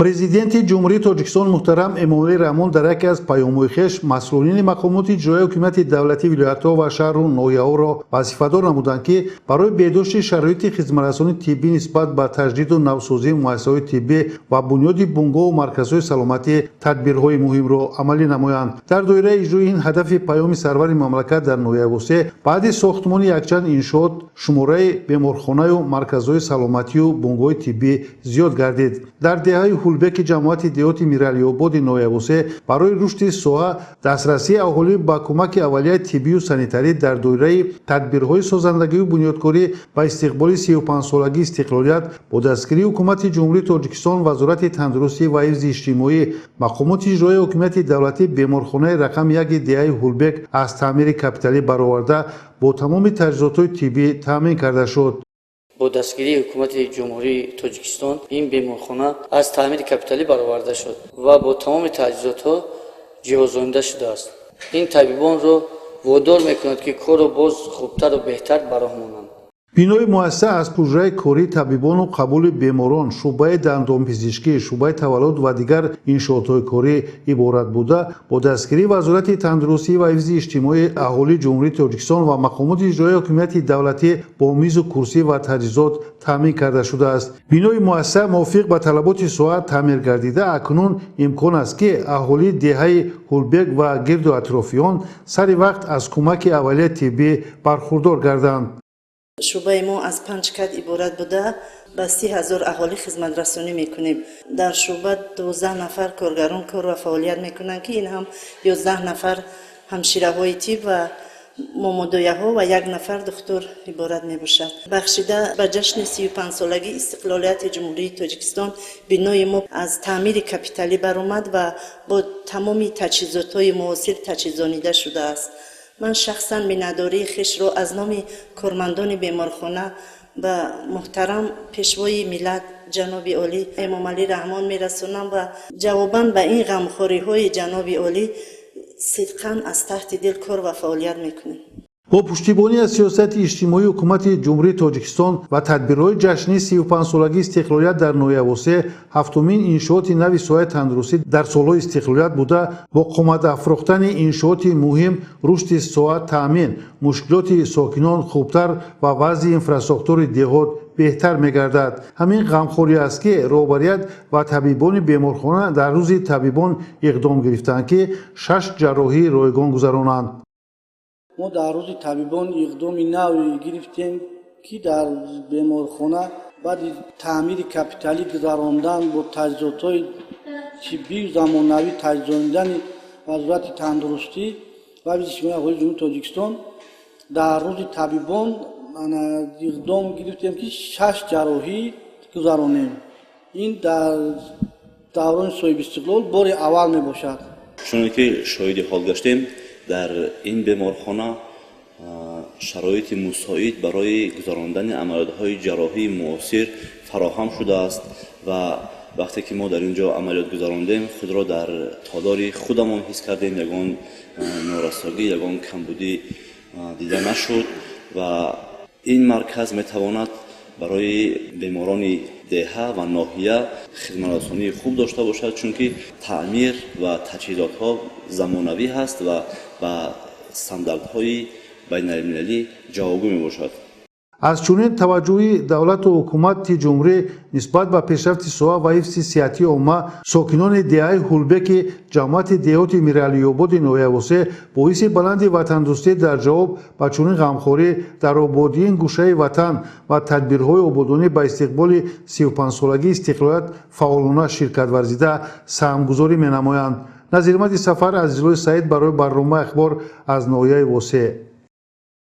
Президенти Ҷумҳурии Тоҷикистон муҳтарам Эмомалӣ Раҳмон дар яке аз паёмҳои хеш масъулини мақомоти иҷроияи ҳокимияти давлатии вилоятҳо ва шаҳру ноҳияҳоро вазифадор намуданд, ки барои беҳдошти шароити хизматрасонии тиббӣ нисбат ба таҷдиду навсозии муассисаҳои тиббӣ ва бунёди бунгоҳу марказҳои саломатӣ тадбирҳои муҳимро амалӣ намоянд. Дар доираи иҷрои ин ҳадафи паёми сарвари мамлакат дар ноҳияи Восеъ баъди сохтмони якчанд иншоот шумораи беморхонаю марказҳои саломатию бунгоҳи тиббӣ зиёд гардид. Дар деҳаи Ҳулбеки ҷамоати деҳоти Миралиободи ноҳияи Восеъ барои рушди соҳа, дастрасии аҳолӣ ба кӯмаки аввалияи тиббию санитарӣ дар доираи тадбирҳои созандагию бунёдкорӣ ба истиқболи 35-солагии истиқлолият бо дастгирии Ҳукумати Ҷумҳурии Тоҷикистон, Вазорати тандурустӣ ва ҳифзи иҷтимоӣ, мақомоти иҷроияи ҳокимияти давлатӣ беморхонаи рақами яки деҳаи Ҳулбек аз таъмири капиталӣ бароварда, бо тамоми таҷҳизотҳои тиббӣ таъмин карда шуд. Бо дастгирии Ҳукумати Ҷумҳурии Тоҷикистон ин беморхона аз таъмири капиталӣ бароварда шуд ва бо тамоми таҷҳизотҳо ҷиҳозонида шудааст. Ин табибонро водор мекунад, ки корро боз хубтару беҳтар ба роҳ монанд. Бинои муассиса аз ҳуҷраи кории табибону қабули беморон, шӯъбаи дандонпизишкӣ, шӯъбаи таваллуд ва дигар иншоотҳои корӣ иборат буда, бо дастгирии Вазорати тандурустӣ ва ҳифзи иҷтимоии аҳолии Ҷумҳурии Тоҷикистон ва мақомоти иҷроияи ҳокимияти давлатӣ бо мизу курсӣ ва таҷҳизот таъмин карда шудааст. Бинои муассиса мувофиқ ба талаботи соҳа таъмир гардида, акнун имкон аст, ки аҳолии деҳаи Ҳулбек ва гирду атрофи он сари вақт аз кӯмаки аввалияи тиббӣ бархурдор гарданд. Шӯъбаи мо аз панҷ кат иборат буда, ба 30 000 аҳолӣ хизматрасонӣ мекунем. Дар шӯъба 12 нафар коргарон кор ва фаъолият мекунанд, ки ин ҳам 11 нафар ҳамшираҳои тиб ва момодояҳо ва як нафар духтур иборат мебошад. Бахшида ба ҷашни 35-солагии истиқлолияти Ҷумҳурии Тоҷикистон бинои мо аз таъмири капиталӣ баромад ва бо тамоми таҷҳизотҳои муосир таҷҳизонида шудааст. Ман шахсан миннатдории хешро аз номи кормандони беморхона ба муҳтарам Пешвои миллат, ҷаноби олӣ Эмомалӣ Раҳмон мерасонам ва ҷавобан ба ин ғамхориҳои ҷаноби олӣ сидқан аз таҳти дил кор ва фаъолият мекунем. Бо пуштибонӣ аз сиёсати иҷтимоии Ҳукумати Ҷумҳурии Тоҷикистон ва тадбирҳои ҷашнии 35-солагии истиқлолият дар ноҳияи Восеъ ҳафтумин иншооти нави соҳаи тандурустӣ дар солҳои истиқлолият буда, бо қомат афрохтани иншооти муҳим рушди соҳа таъмин, мушкилоти сокинон хубтар ва вазъи инфрасохтори деҳот беҳтар мегардад. Ҳамин ғамхорӣ аст, ки роҳбарият ва табибони беморхона дар Рӯзи табибон иқдом гирифтанд, ки шаш ҷарроҳии ройгон гузаронанд. Мо дар Рӯзи табибон иқдоми наве гирифтем, ки дар беморхона баъди таъмири капиталӣ гузарондан, бо таҷҳизотҳои тиббию замонавӣ таҷҳизонидани Вазорати тандурустӣ ва ҳифзи иҷтимоии аҳолии Ҷумҳурии Тоҷикистон дар Рӯзи табибон иқдом гирифтем, ки шаш ҷарроҳӣ гузаронем. Ин дар даврони соҳибистиқлол бори аввал мебошад. Чуноне ки шоҳиди ҳол гаштем, дар ин беморхона шароити мусоид барои гузарондани амалиётҳои ҷарроҳии муосир фароҳам шудааст ва вақте ки мо дар ин ҷо амалиёт гузарондем, худро дар толори худамон ҳис кардем. Ягон норасогӣ, ягон камбудӣ дида нашуд ва ин марказ метавонад барои беморони деҳа ва ноҳия хизматрасонии хуб дошта бошад, чунки таъмир ва таҷҳизотҳо замонавӣ ҳаст ва ба стандартҳои байналмилалӣ ҷавобгӯ мебошад. Аз чунин таваҷҷӯҳи давлату ҳукумати ҷумҳурӣ нисбат ба пешрафти соҳа ва ҳифзи сиҳатии омма сокинони деҳаи Ҳулбеки ҷамоати деҳоти Миралиёбоди ноҳияи Восеъ бо ҳисси баланди ватандӯстӣ дар ҷавоб ба чунин ғамхорӣ дар ободии ин гӯшаи ватан ва тадбирҳои ободонӣ ба истиқболи 35-солагии истиқлолият фаъолона ширкат варзида, саҳмгузорӣ менамоянд. Назирмади Сафар, Азизуллои Саид барои барномаи Ахбор аз ноҳияи Восеъ.